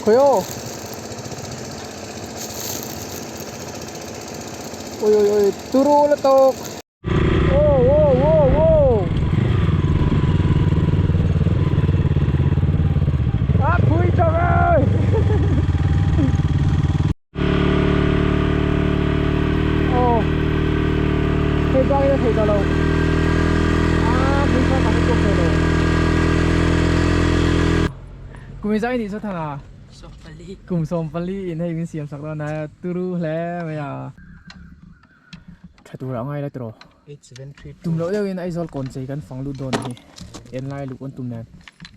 Khawi aw. Ui ui ui turu la tawk. Wow wow wow wow. A phui tawk ơi. Aw hei bak in a theih tawh lo a pui kha ka hre chhuak thei lo kum in zai nih saw thana kum 14 in hei min siam sak dawn a turu hle mai a tha tur ah ngai la tiraw tum loh deuh in Aizawl kawn chei kan fang lut dawn hi en lai luh kan tum nen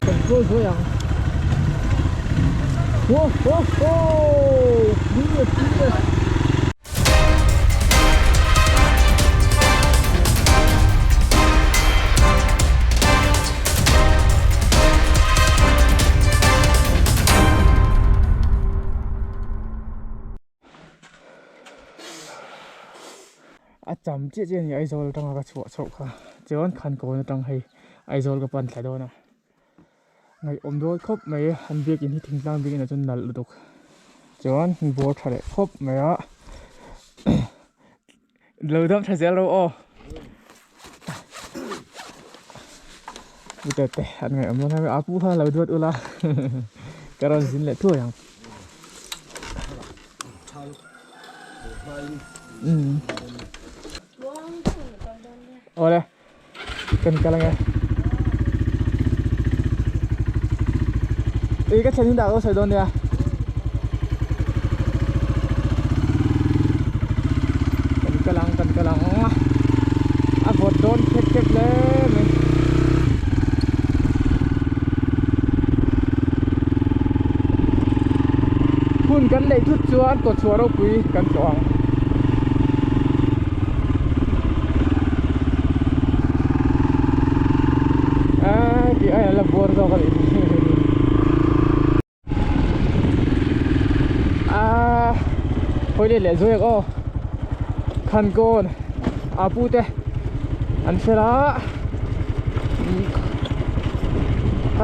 kan close zuai ang ho ho ho clear clear A cham chiah chiah a ni Aizawl atanga ka chhuah chhoh kha chuan Khankawn atang hei Aizawl ka pan thla dawn a ngaihawm dawn khawp mai an biakin hi thingtlang biakin ah chuan nalh lutuk chuan bawr tha leh khawp mai a lo dam tha zel ro aw pute te an ngaihawm dawn a pu kha lo duat ula ka rawn zin leh thuai ang. Awle kan kal ange ei ka thlen hi dah lo sawi dawn nia kan kal ang kan kal ang a vawt dawn khep khep hle mai. Hun kan neih thut chuan kawtchhuah ropui kan tlawh ang. Aaa tih ai an la buar zawk a nih hi. Aaa hawi let leh zuai ang aw. Khankawn a pu te an fel a.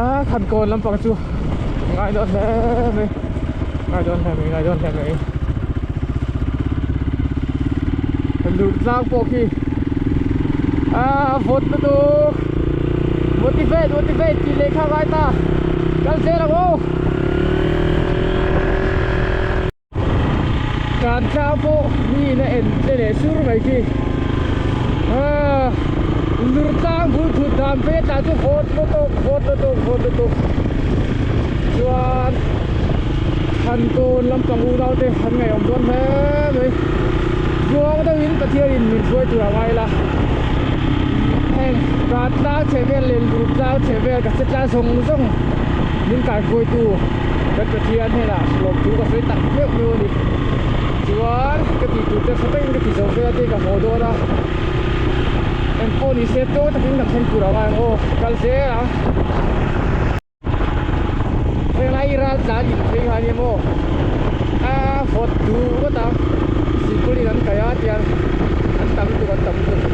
A Khankawn lampang chu ngai dawn hle mai ngai dawn hle mai ngai dawn hle mai lur tlang pawh khi a vawt lutuk motivate motivate tih leh kha ngai ta kal zel ang aw. Kan tlang pawh mi in a en tle leh sur mai khi aaa lur tlang bul thut dan phei a tah chu vawt lutuk vawt lutuk vawt lutuk chuan Khankawn lampang unau te an ngaihawm dawn hle mai tluang deuh in Pathian in min hruai tur a ngai la heng kan tlang chhe vel leh lur tlang chhe vel ka che tlang zawng zawng min kaihruaitu. Kan Pathian hnenah hlawm thu ka sawi tak meuh meuh a ni. Chuan ka tih tur te tha takin ka ti zo vel a te ka haw dawn a. Engpawh ni se tawng takin kan thleng tur a ngai ang aw. Kal zel ang. Henglai ral tlan in phei kha ania maw. A vawt duh ngawt ang. Sikul in an kai a tiang an tam lutuk an tam lutuk.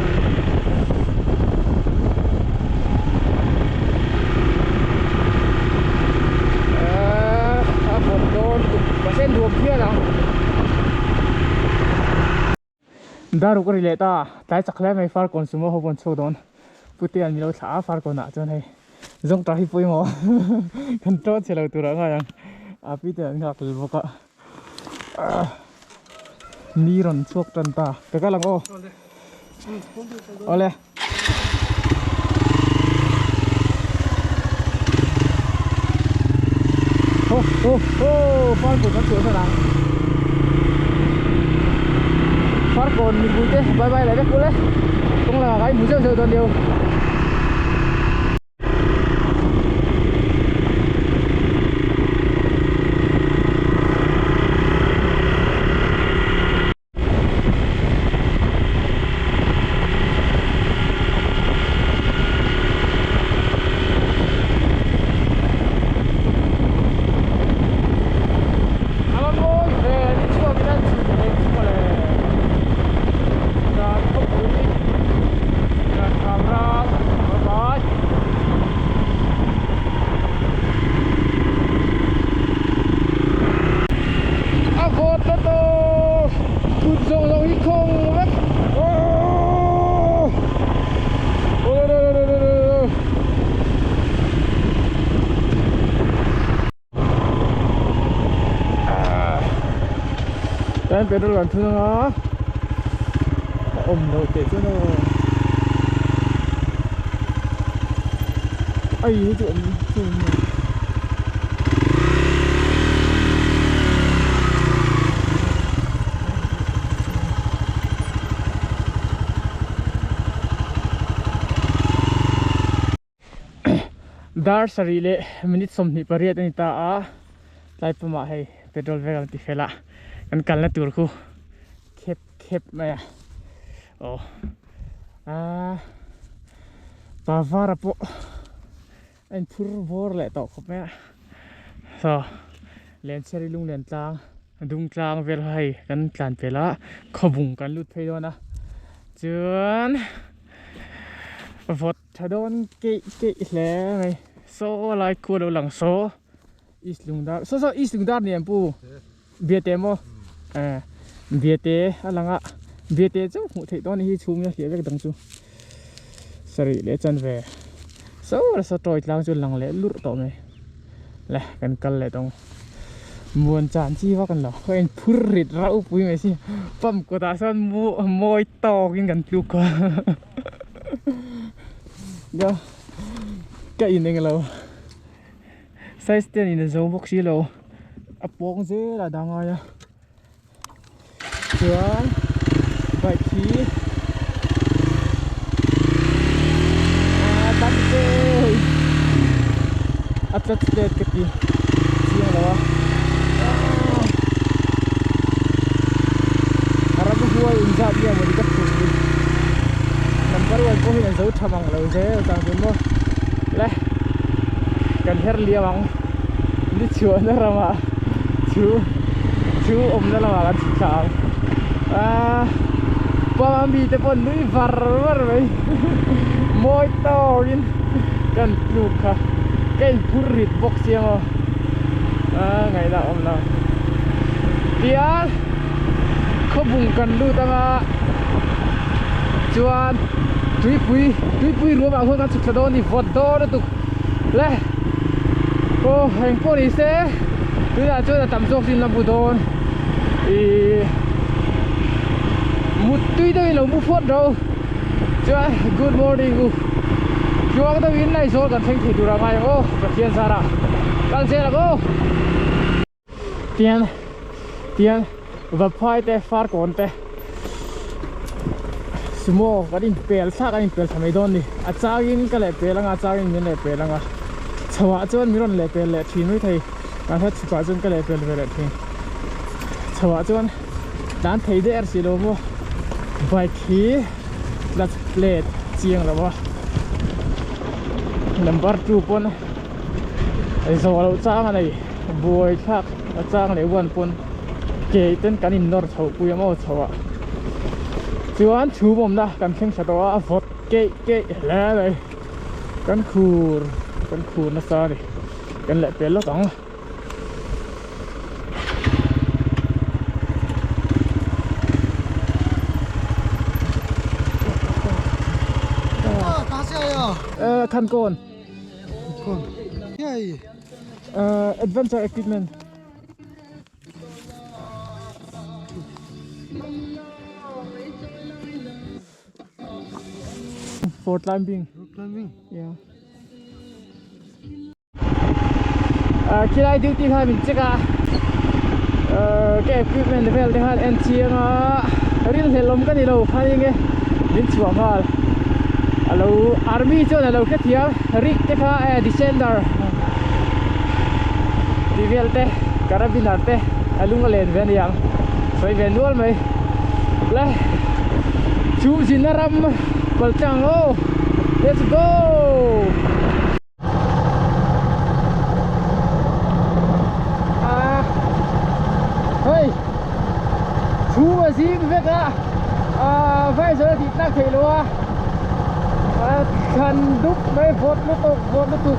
A vawt dawn tuk mahse nuam phian ang daruk a ri leh ta tlai chak hle mai farkawn sumo ho pawh an chhuak dawn putea an milo thlah a farkawn ah chuan hei zawngtah hi pawimawh kan tawn chhe lo tur ah ngai ang a pi te an nghak tel bawk a ni rawn chhuak tan ta ka kal ang aw awle. Ho ho ho farkawn kan chhuah san ang farkawn mipui te bye bye leh vek ule kawng lakah ka inhmu zeuh zeuh dawn nia. A va mawi ve ni chhuak in an chhun theih chu mawle. Kan khawpui kan kham ram. Tlaiin petrol kan thun anga a awm loh teh chuan aw ai hei chu awm chu awm lo. Dar sarih leh minute 28 a ni ta a tlai pumah hei petrol vel an ti fel a kan kalna tur khu khep khep mai a aw aaa pa vara pawh a inphur bawr leh tawh khawp mai a saw Lencheri lunglen tlang dung tlang vel kha hei kan tlan pel a khawbung kan lut phei dawn a chuan vawt tha dawn keih keih hle mai saw lai khu a lo lang saw east lungdar saw saw east lungdar ni em pu biate maw eh biate a lang a biate chu hmuh theih dawn a ni hi chhung hi a hliah vek dang chu sarih leh chanve saw saw tawi tlang chu lang leh lurh tawh mai le kan kal leh tawng muan chan chi vak an lo ka in phur rit rauh pui mai si pump kawtah sawn mawi tawkin kan tluk kha ka in englo size ten in a zo bawk si lo a pawng zel a dang ai a chuan bike hi a tam te a tlat tlet ka ti chiang lo a a ram huai inzat nge mawni ka phur ni number one pawh hian an zo tha mang lo zel chang chu maw le kan her liam ang ni chhuahna ramah chu chu awmna lamah kan chhuk thla ang aaa pama mite pawh nui var var mai mawi tawkin kan tluk kha ka inphur rit bawk sia maw aaa ngaihna a awm lo tian khawbung kan lut anga chuan tuipui tuipui ruamah khuan kan chhuk thla dawn a ni vawt dawn lutuk le aw eng pawh ni se tunah chuan a tam zawk chu in la hmu dawn ihh mut tui deuhin lo mu phawt ro chuan good morning u tluang deuhin Aizawl kan thleng thei tur a ngai ang aw Pathian zara kal zel ang aw tian tian vaphai te farkawn te sumo kan inpel thlak an inpel thla mai dawn ni a changin ka lehpel anga a changin min lehpel anga chhoah chuan min rawn lehpel leh thin mai thei mahse chhukah chuan ka lehpel ve leh thin chhoah chuan tlan thei der si lo maw bike hi clutch plate chiang lo a number 2 pawn zawh loh chang a nei buai thlak a chang leh one pawn ke ten kan in nawr chhoh pui a maw chho ah chuan chhum awmna kan thleng thla tawh a a vawt keih keih hle mai kan khur kan khur nasa a ni kan leh pel lawk ang. Khankawn Adventure equipment For climbing. For climbing? Yeah. Khilai duty kha min check a ka equipment vel te khan en chiang a ril hlelh awm ka ni lo khan enge min chhuah nghal alo army chuan alo hrethiam rig te kha eh descender tih vel te carabiner te a lung a len ve a niang sawi ve nual mai le chhum zinna ram paltlang aw let's go. À, hei chú mà zing vek a à vai giờ thì ta thei lo a à than dup mai vawt lutuk vawt lutuk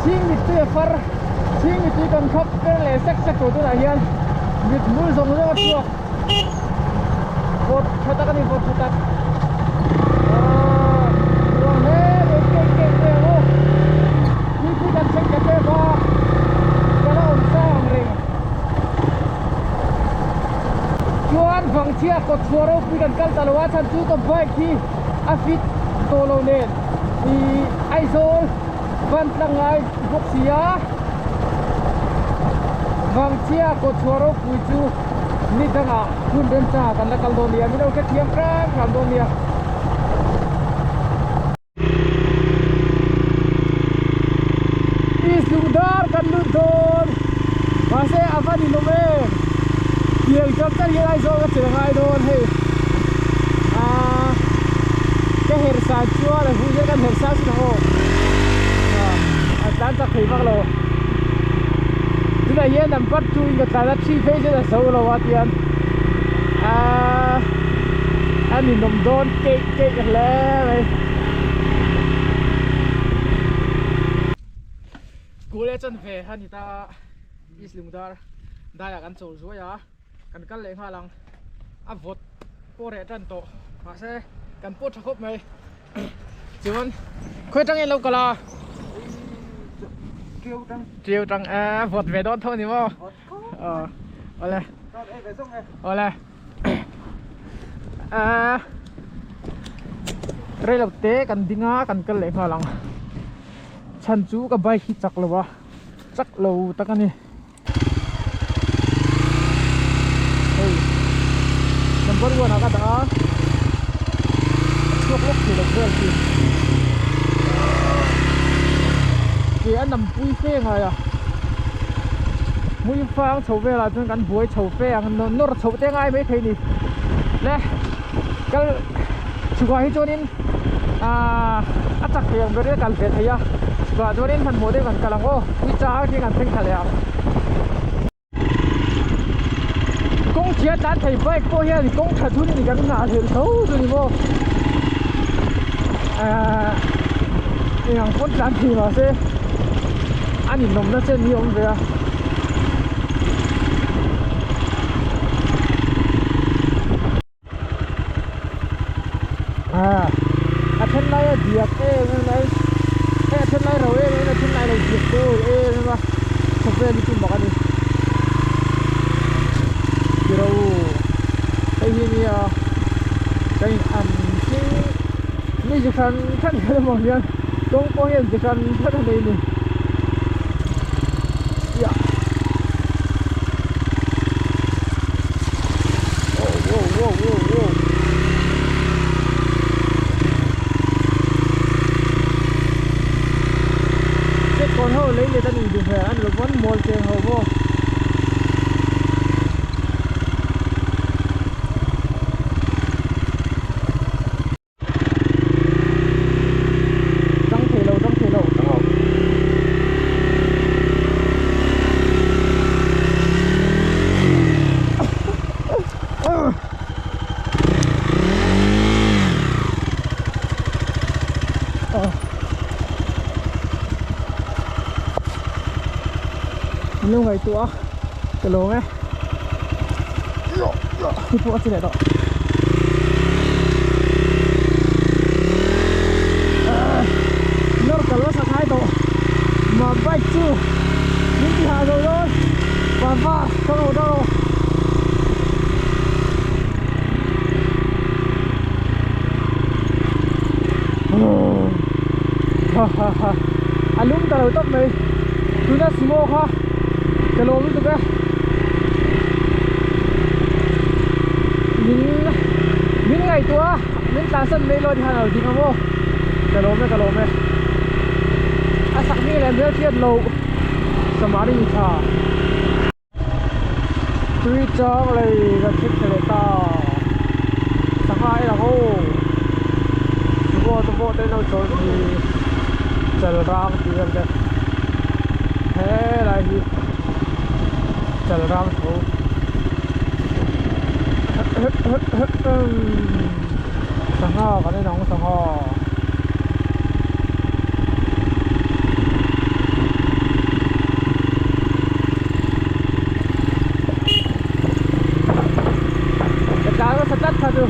chhing mittui a far chhing mittui kan khap ber leh sek sek tawh tunah hian mit hmul zawng zawng a chhuak vawt tha tak a ni vawt tha tak ruang hle mai keih keih mai ang aw tuipui kan thleng ta tep a ka la awm sa ang reng. kawtchhuah ropui kan kal ta lo a chhan chu ka bike hi a fit tawh lo nen ih Aizawl van tlang ngai bawk si a Vangchhia kawtchhuah ropui chu ni dangah hun remchangah kan la kal dawn nia min lo hrethiam hram hram dawn nia. Islung dar kan lut dawn mahse a va ninawm em tiang char char hian Aizawl ka cheng ngai dawn hei aaa ka herh san chuan a hmuh hian kan herh san sin ang aw a tlan chak thei vak lo tunah hian number 2 in ka tlan a 3 phei chuan a zo lo a tian aaa a ninawm dawn keih keih hle mai. Kule chan ve a ni ta East Lungdar daiah kan chawl zuai a kan kal leh nghal ang a vawt pawh reh tan tawh mahse kan pawt tha khawp mai chuan khawi atangin lo kal a Tiau tang a vawt ve dawn tho a ni maw awle awle. Ahh rei lo te kan ding a kan kal leh nghal ang chhan chu ka bike hi chak lo a chak lo tak a ni hei number one ah ka dah a a chhuak lawk thei lo vel thin ke a nam pui fe ngai a hmui fang chho velah chuan kan buai chho fe ang nawr chho te ngai maithei ni le kal chhukah hi chuanin ahh a chak thei ang ber in a kal ve thei a chhukah chuanin hmanhmawh deuh kan kal ang aw tui chang hi kan thleng thla leh ang. Kawng chhia tlan thei bike pawh hian kawng tha thun in kan nghah hlelh tho chu ni maw ahh eng ang pawn tlan thei mahse a ninawmna chen hi a awm ve a. Ah a then lai a diak em em mai hei a then lai ro em em a then lai lo diak dawi em em a khawvel hi chu mak a ni tiro hei hi nia ka in an tling mi chi hran hran hian awm ang hian kawng pawh hian chi hran hran a nei a ni. Check ho lei let a nih duh hmel a ni lo pawn mawl cheng ho pawh. Tang thei lo tang thei lo tang lo. Min lo ngaihtuah a ka lawm e. Khi pawh a chi leh tawh. Nawr kal nasa ngai tawh. Ma bike chu min ti hah zo dawn. Papa ka lo dah rawh. Ha ha ha. A lum ta lo tawp mai. Tuna sumo kha ka lawm lutuk e. Min min ngaihtuah a min tlansan mai lo ni khan a lo ding a maw ka lawm e ka lawm e a sak mi leh hmelhriat loh samari tha tui chang lei kan thleng thla leh ta sangha en ang aw sumo te pawh te an lo chawl hi chal rang tih vel te helai hi. Chal rang tho Sangha kan en ang sangha Ka tlan nasa tlat kha chu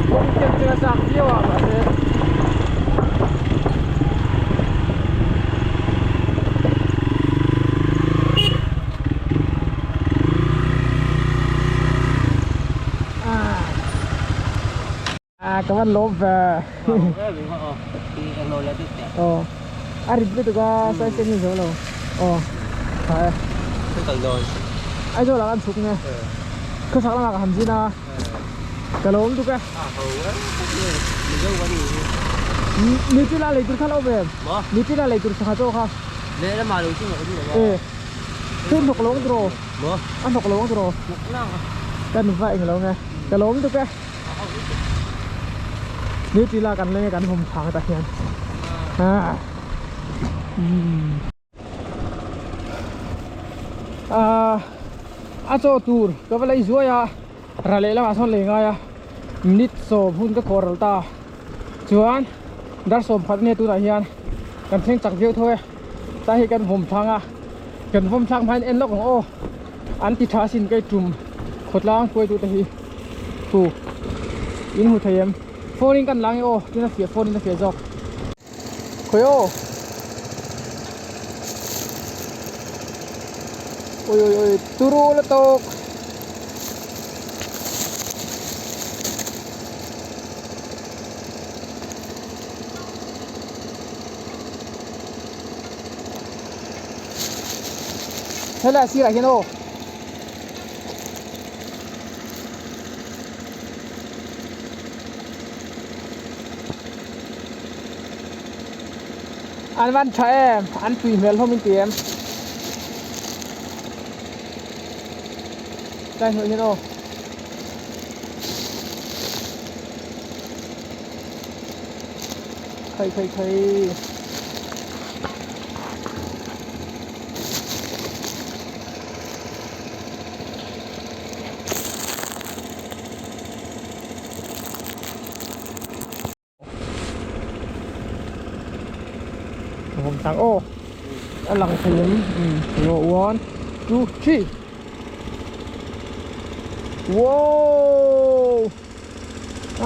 kawng chen chu a chak viau a mahse Ka van lawm ve. Aw. A rit lutuk a, sai sen hi zo lo. Aw. Tha e. Aizawl ah kan chhuk nge. Khawchhak lamah ka han zin a. Ka lawm lutuk e. Nichina lei tur kha lo ve em? Nichina lei tur sangha chaw kha. E. Thil hnawk lo ang tiraw? A hnawk lo ang tiraw? Kan va eng lo nge. Ka lawm lutuk e. Nichina kan leng e kan vawm thang tah hian. Ahh a chaw tur ka va lei zuai a ra leh lamah sawn lei ngai a minute sawm hun ka khawh ral ta chuan dar sawm khat ania tunah hian kan thleng chak viau tho e tlai hi kan vawm thlang a kan vawm thlak hma hian en lawk ang aw an ti tha sin kei tum khawtlang hruaitu te hi thu in hmu thei em phone in kan la ang e aw tin a fiah phone in a fiah zawk. Khawi aw Ui ui ui turu la tawk Helai sirah hian aw. An van tha em an tui hmel hlawm in ti em tlai hnuai hian aw khai khai khai Vawm tlang aw a lang thei em umm one two three wow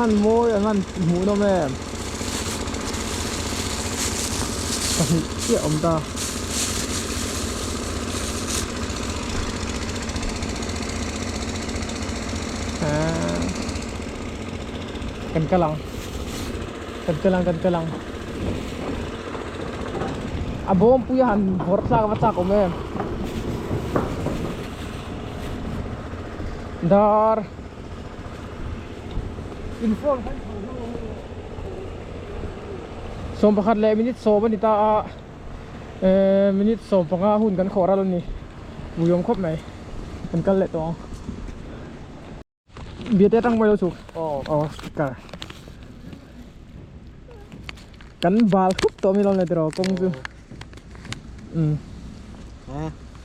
an mawi an han hmuh nawm em pahnih chiah a awm ta. Kan kal ang kan kal ang kan kal ang a bawmpui a han vawrh tlak va chak awm em dar 11 leh minute 10 a ni ta a ehh minute 15 hun kan khawh ral a ni ui awm khawp mai kan kal leh tawh ang. Biate atang mai lo chhuk aw speaker kan bal khup tawh mi lo le tiraw kawng chu um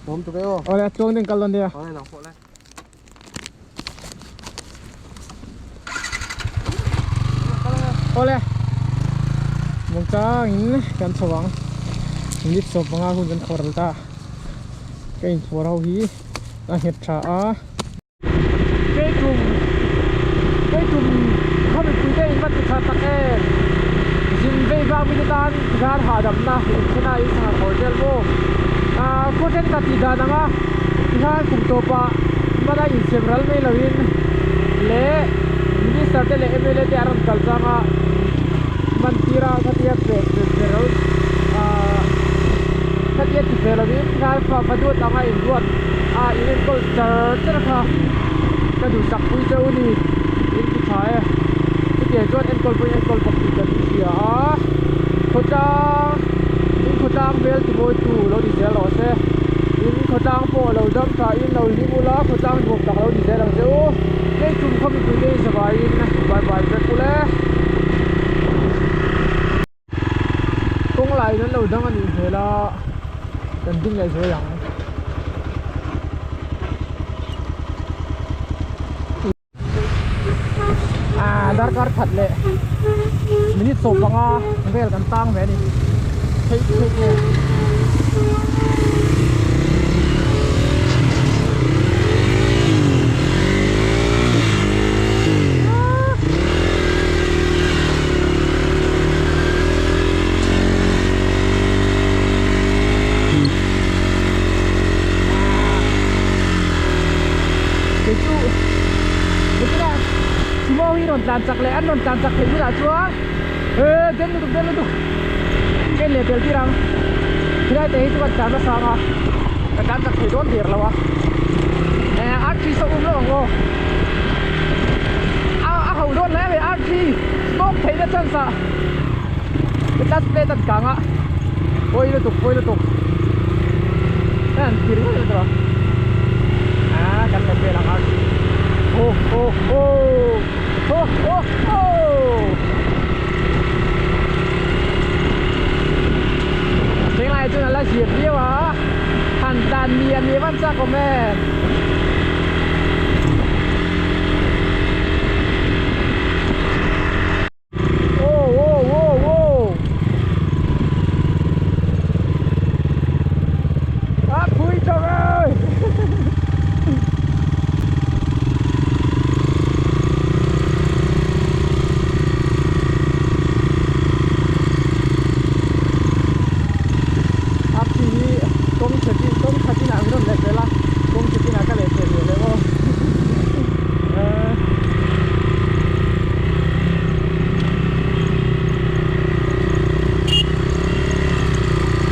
Awm tuk e aw. Awle a tluang ding kal dawn nia. Awle nang pawh le. Awle. Mungchang in kan chho ang. Minute 15 hun kan khawh ral ta. Ka inphuar ho hi a nghet tha a. Keitum Keitum khaw mipui te in va ti tha tak em zin vei vang mite tan zar hahdamna inthena in sangha khawr vel maw ah khaw thenkhat tih dan anga tikhan kum tawpah hmana insiam ral mai loin leh minister te leh mla te an rawn kal chang a man tira khatia pe pe ral ah khatia ti ve loin tikhan fa fa duat anga inruat a in enkawl char char kha ka duhsak pui che u ni in ti tha e chutiang chuan enkawl pawhin enkawl bawk tih kan hria a khawtlang in khawtlang hmel ti mawi tu lo ni zel rawh se in khawtlang pawh lo dam tha in lo hlim ula khawtlang nuam tak lo ni zel ang che u hei tum khaw mipui te hi zavaiin bye bye vek ule. Kawng laiin an lo dang a nih hmel a kan ding leh zuai ang. Ah darkar khat leh minute 15 vel kan tang ve a ni theih theih nge. Kei chu kei chu sumo hi rawn tlan chak leh an rawn tlan chak theih bulah chuan eh den lutuk den lutuk ka in leh pel tir ang helai te hi chu kan tlan nasa ang a ka tlan chak thei dawn der lo a eh RT saw um lo ang aw a a ho dawn hle mai RT smoke theihna chance ah ka clutch plate a kang a pawi lutuk pawi lutuk ka han thlir ngawt ngawt a ah kan la vel ang RT ho ho ho ho ho ho Thenglai chuan a la zir viau a han tlan miah miah van chak awm em. Oh oh oh oh A phui tawh ơi A phi hi kawng chhe chin kawng tha chinah an rawn leh tel a kawng chhe chinah ka leh thei ve leh aw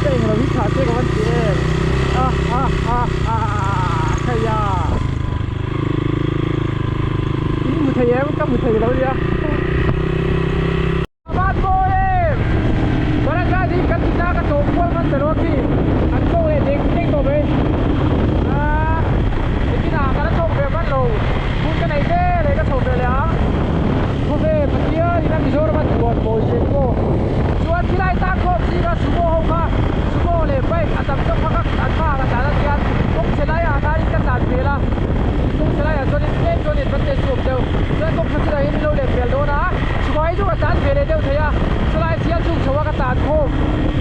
Ka englo hi thah che ka van ti em a a a a khaia in hmu thei em ka hmu thei lo nia. Van mawi em! Barangay hi kan tita ka tawh kual hman ta lo a khi an tawk leh deng deng tawh mai aaa nikinah ka la chhawk ve hman lo hun ka nei ve leh ka chho ve leh ang khawvel Pathian in a Mizoram a duan mawi zia chu aw chuan khilai tan khawm zing a sumo ho kha sumo leh bike a tam zawk kha ka an hmaah ka tlan a tian kawng chhe laiah khanin ka tlan hmel a kawng chhe laiah chuanin tlem chuan advantage chu a awm deuh chuan kawng tha chinah hian min lo let hmel dawn a. Chhuai chu ka tlan ve leh deuh thei a, chulai sial chhung chho a ka tlan khawm,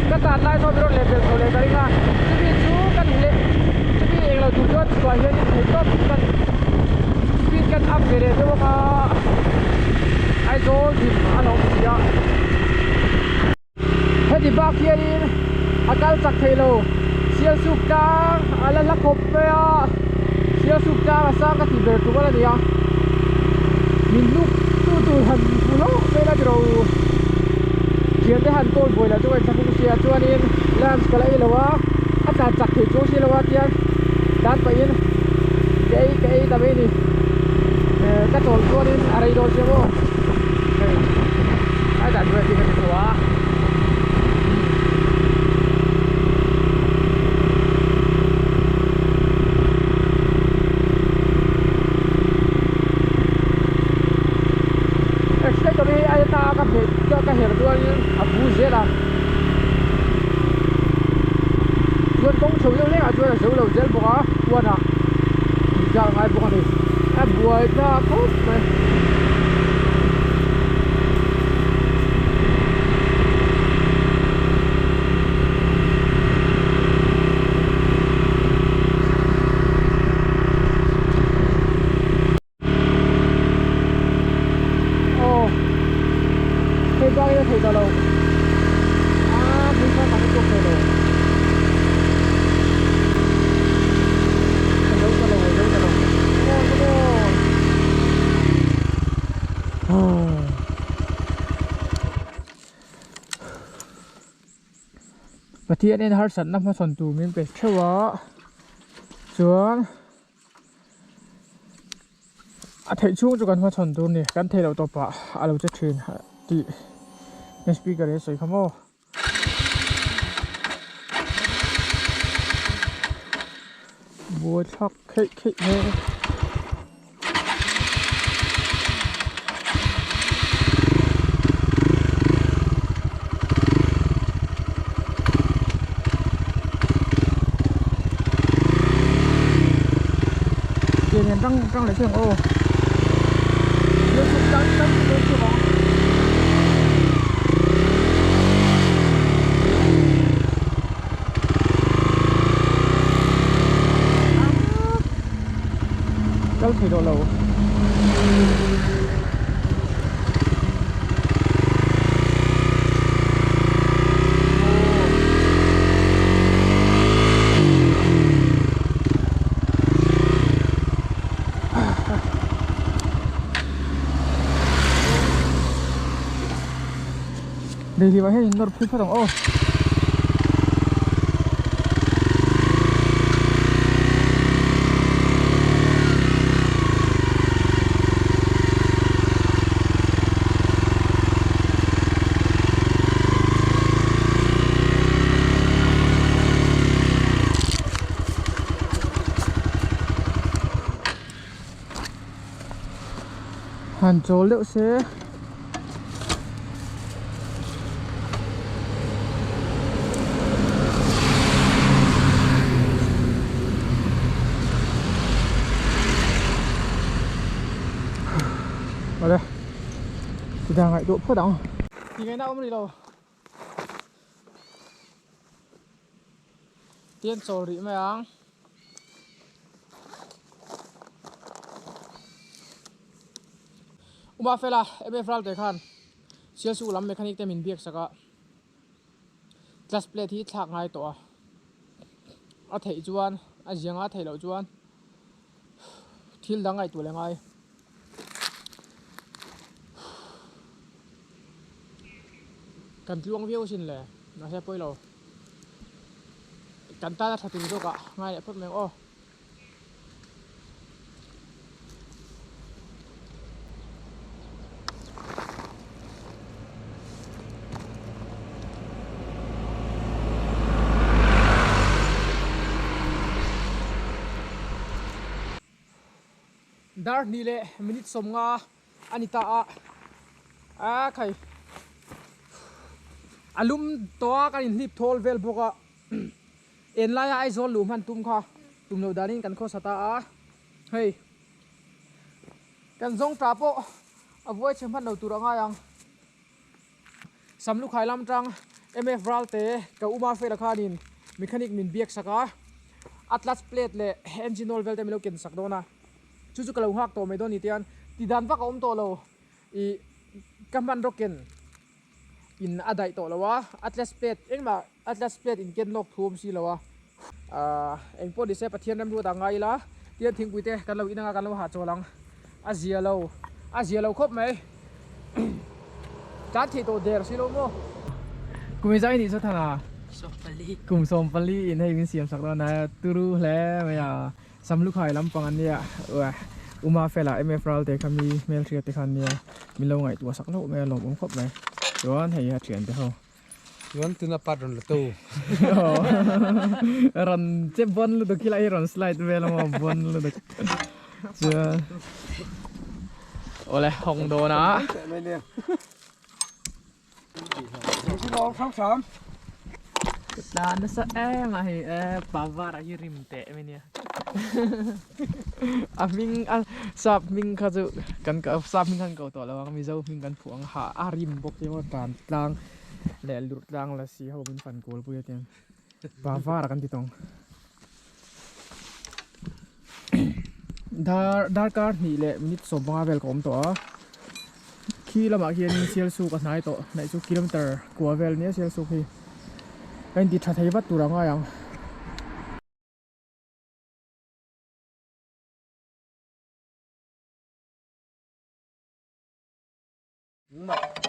ka tlan lai chuan min rawn leh belh chho leh ka ring a, chumi chu kan leh chumi eng lo tur chuan chhuai hian in thei tawp kan speed kan up ve leh deuh ang a, Aizawl hlim a la awm si a. Heti bak hianin a kal chak thei lo, sial suk tlang a la hla khawp mai a, sial suk tlang a sang ka tih ber tum a la ni a, min hnuk tu tur han hmu hlauh mai la tiro thiante han call buai lah chu ka inthla khung sia chuanin lunch ka la ei lo a, a tlan chak thei chuang si lo a tiang tan pahin ka ei ka ei ta mai a ni, ka chawl chuanin a rei dawn sia maw hei. Ai dan chu heti ka ti tawh a. Accelerator hi a ta ka hmet ka her chuanin a bu zel a. Chuan kawng chho deuh hlekah chuan a zo lo zel bawk a huanah tih a ngai bawk a ni. A buai ta khawp mai. Aw hei bak hi a thei ta lo a hmun kha ka hre thei lo ka zo ta lo zo ta lo come on come on Pathianin harsatna hmachhawn tur min pe theuh a chuan a theih chhung chu kan hmachhawn tur a ni kan theih loh tawpah a lo che thin tih speaker hi a sawi kha maw. Buai thlak kheih kheih mai a. Tiền hian rang rang leh chiang aw. Youtube tan tan dawn chu ang. Kal thei tawh lo. Daihlim ah hian in nawr phei phawt ang aw. Han chawl deuh se. Awle chutah ngaihtuah phawt ang. Tingaihna awm rih lo. Tian chawl rih mai ang. Uma fela MF Ralte khan Sialsuk lam mechanic te min biak sak a, clutch plate hi thlak ngai tawh a, a theih chuan a ziang a, a theih loh chuan thil dang ngaihtuah leh ngai. Kan tluang viau asin le, mahse pawi lo. Kan tana tha tur zawkah ngai leh phawt mai ang aw. Dar hnih leh minute 50 a ni ta a, a khai a lum tawh a kan inhlip thawl vel bawk a. Enlaia Aizawl luh hman tum kha tum loh danin kan khawsa ta a, hei kan zawng ta pawh a vuai chhe hman lo tur a ngai ang. Samlukhai lam tang MF Ralte ka uma fela khanin mechanic min biak sak a, a clutch plate leh engine oil vel te min lo ken sak dawn a, chu chu ka lo nghak tawh mai dawn ni tian ti dan vak a awm tawh lo ih ka hmanraw ken. In a daih tawh lo a, atlas plate engmah atlas plate in ken lawk thu awm si lo a, ahh eng pawh nise Pathian remruat ah ngai ila tian thingpui te kan lo in anga kan lo hahchawl ang, a zia lo a zia lo khawp mai tan theih tawh der si lo maw. Kum i zai nih chu thana kum 14 in hei min siam sak dawn a turu hle mai a Samlukhai lampang an nia uah Uma fela MF Ralte kha mi hmelhriat te kha an nia min lo ngaihtuah sak hlauh mai a lawmawm khawp mai chuan hei a thian te ho. Chuan tuna part rawn la to. Rawn che bawn lutuk khi lai hi rawn slide vel a maw bawn lutuk chuan awle hawng dawn a. Tla nasa em a hei e pavar ah hi rim teh mai nia a hming a sap hming kha chu kan sap hming khan ko tawh lo ang mizo hming kan phuah ang ha a rim bawk hi maw tan tlang leh lurh tlang la si ho min fan kual pui a tiang pavar kan ti tawng dar darkar hnih leh minute 15 vel ka awm tawh a. Khi lamah khianin Sialsuk a hnai tawh hnaih chu kilometer kua vel nia Sialsuk hi a inti tha thei vat tur a ngai ang.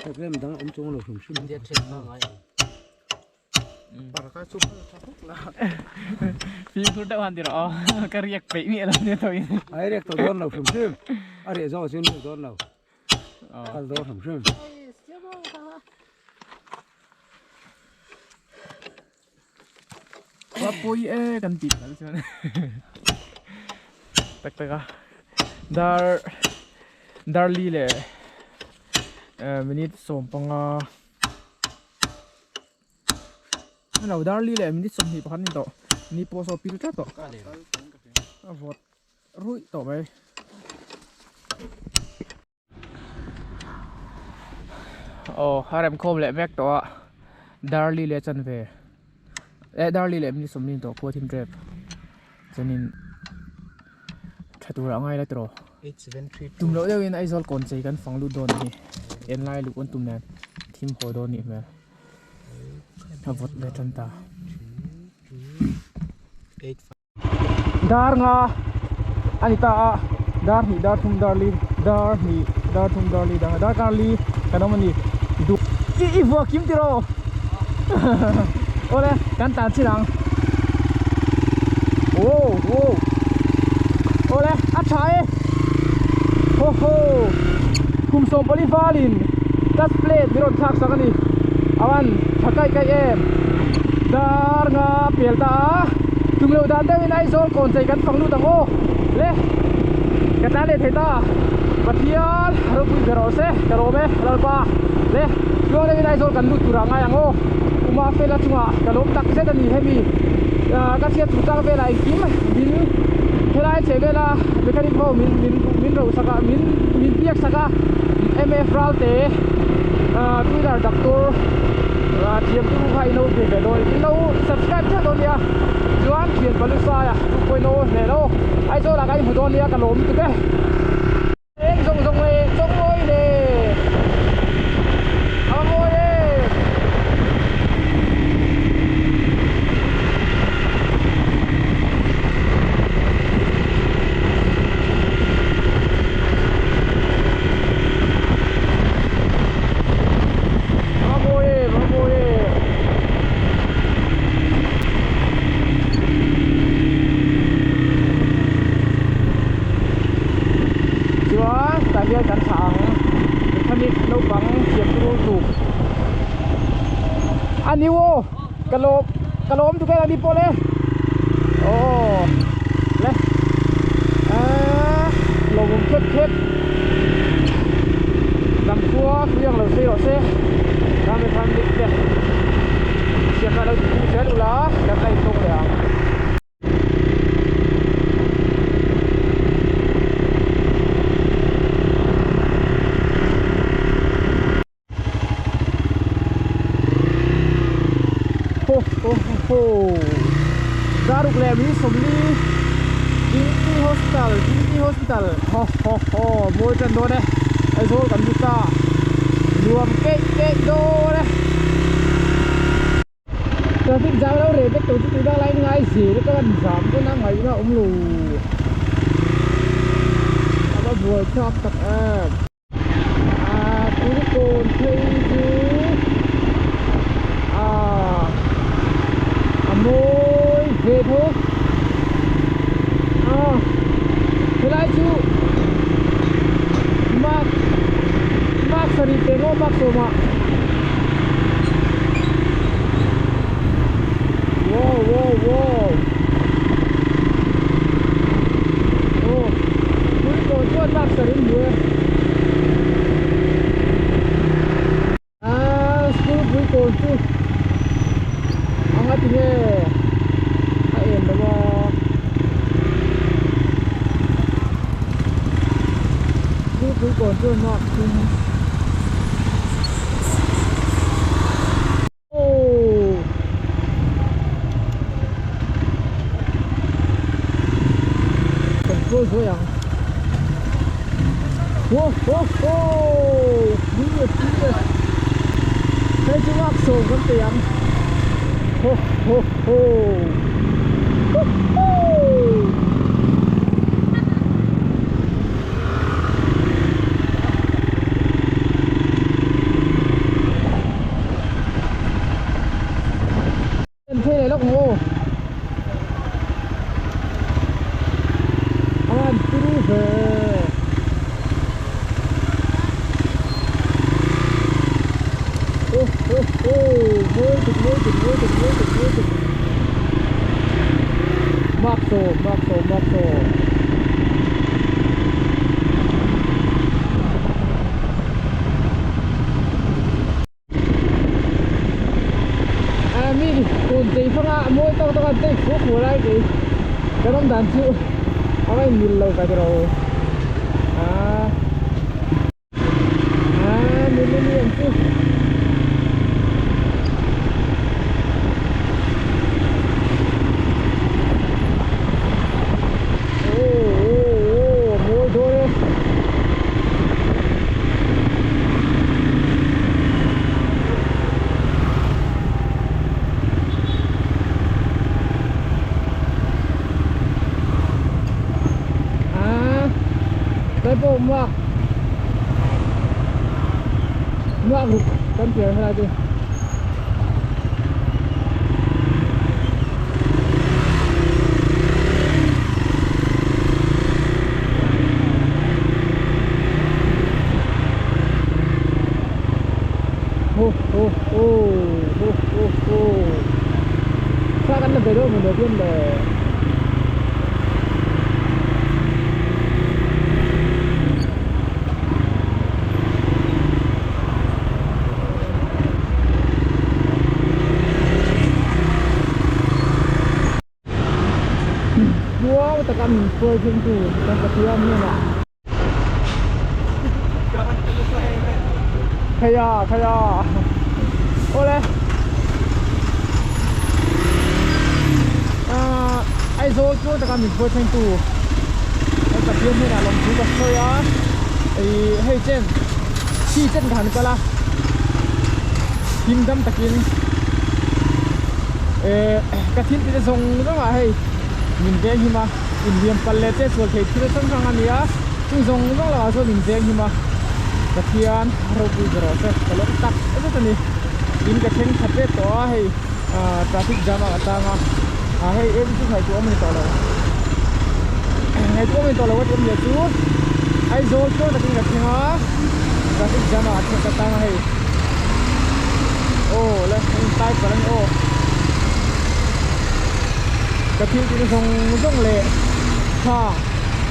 Problem dang awm chuang lo hrim hrim. Fimkhur deuh han ti rawh aw ka riak peih miah lo nia tawh in. Ai riak tawh dawn lo hrim hrim a riah zawk chu riak dawn lo kal dawn hrim hrim. Va pawi e kan tih kal chuan tak tak a dar dar li leh minute 15. Hello dar li leh minute 21 ni tawh ni pawh saw pil tlat tawh a vawt ruih tawh mai aw a rem khawm leh mek tawh a dar li leh chanve eh dar li leh minute 40 ni tawh khua thim tep chuanin tha turah a ngai la tiraw tum loh deuhin Aizawl kawn chei kan fang lut dawn a ni enlai luh kan tum nen thim haw dawn nih hmel a vawt ve tan ta dar nga a ni ta a dar hnih dar thum dar li dar hnih dar thum dar li dar kar li kan awm a ni. I vuah kim tiraw? Awle kan tlan chin ang. Wow wow. Awle a tha e. Ho ho. Kum 14 valin touch plate min rawn thlak sak a ni. Awan tha kaih kaih em. Dar nga pel ta a. Tum loh dan deuhin Aizawl kawn chei kan fang lut ang aw. Le ka tlan leh thei ta. Pathian ropui ber rawh se ka lawm e Lalpa. Le tluang deuhin Aizawl kan lut tur ah ngai ang aw. Uma fela chungah ka lawm tak zet a ni hemi ka chhiat chung chang velah engkim min helai chhe vela mechanic ho min min min ro sak a min min biak sak a MF Ralte two wheeler doctor thiam tu kha ilo ve ve dawn ilo subscribe theuh dawn nia chuan thian palusaia chu pawhin aw hle lo Aizawl ah ka inhmu dawn nia ka lawm lutuk e. Eng zawng zawng leh chawngmawi le a mawi e. A mawi em a mawi em. Chuan tah hian kan thlah ang mechanic naupang thiam tur tuk a ni aw ka lawm ka lawm tuk e ani pawh le aw le aaa lawmawm khep khep dam khua tui ang lo sei rawh se ram mechanic te siamna lo ti pung zel ula kan la intawk leh ang. Ho ho ho ho Daruk leh min sawmli Dingti Hospital Dingti Hospital ho ho ho mawi tan dawn e Aizawl kan lut ta nuam keih keih dawn e. Traffic jam lo reh vek tawh chu tuna lai ngai zel ka han zam pawn a ngaihna a awm lo a va buai thlak tak em ah kulikawn phei chu ah a mawi ve tho ah helai chu mark mark sarih peng aw mark sawmah. Wow wow wow Oh Kulikawn chuan lak sarin hmu e Ah school Kulikawn chu anga tinge a en lo a School Kulikawn chuan mark thum Kan close zuai ang Ho ho ho Pui e pui e Hei chu ngak sawm kan pe ang Ho ho ho Ho ho En phei leh lawk ang aw a han turu ve oh oh oh mawi tuk mawi tuk mawi tuk mawi tuk mawi tuk mark sawm mark sawm mark sawm. Mi tun chei fanga mawi tawk tawk an chei fuk fur lai kei kan awm dan chu a va inmil lo ka tiro a a mil ani ang chu. Oh oh oh mawi dawn e. À đây bộ muak muak ruk. Kan pian helai chu. Ho ho ho ho ho ho Thla kan la ve deuh maw hian le. Muang taka min hruai thlengtu kan Pathian hnenah Khaia khaia Awle Ahh Aizawl tluang taka min hruai thlengtu kan Pathian hnenah lawmthu ka sawi a Ih hei chen thi chen ka han kal a him dam takin eh ka thil tih te zawng zawng ah hei min veng him a inliam palh leh che sual thei thil hrang hrang a ni a chung zawng zawng lakah chuan min veng him a Pathian ropui ber rawh se ka lawm tak zet a ni in ka thleng tha pek tawh a hei ah traffic jam ah ka tang a ah hei em chu ngaihtuah awm a ni tawh lo ngaihtuah awm a ni tawh lo ka tih awmzia chu Aizawl tluang takin ka thleng a traffic jam ah ka tang a hei aw le a in tai palh a ni aw ka thil tihna zawng zawng leh tha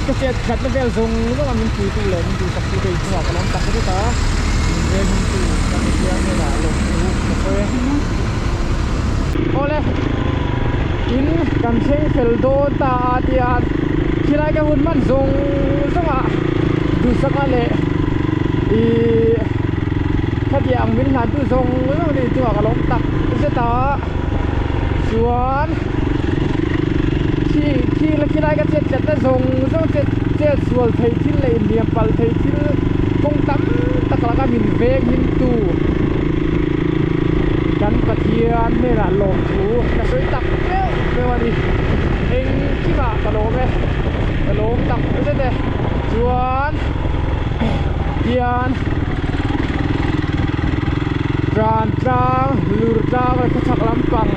ka chet khatna vel zawng zawng a min puitu leh min duhsak tu te inchungah ka lawm tak zet a min veng him tu ka Pathian hnenah lawmthu ka sawi e. Awle in kan thleng fel dawn ta a tia khilai ka hun hman zawng zawng ah duhsaka leh ihh khatiang ang min hlan tu zawng zawng te inchungah ka lawm tak zet a chuan khi khi khilai ka chet tlatna zawng zawng chet chet sual thei thil leh inhliam palh thei thil kawng tam tak laka min veng him tu kan Pathian hnenah lawmthu ka sawi tak meuh meuh a ni engkimah ka lawm e ka lawm tak zet e chuan hian tlan tlang lur tlang leh khawchhak lampang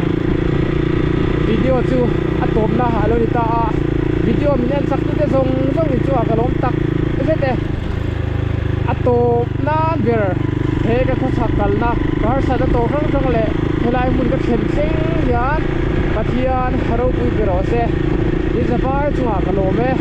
video chu a tawpna a lo ni ta a video min en chak tute zawng zawng in chungah ka lawm tak zet e a tawp nan ber he ka khawchhak kalna ka harsat a tawh hrang hrang leh helai hmun ka thlen thleng hian Pathian ropui ber rawh se in zafai chungah ka lawm e.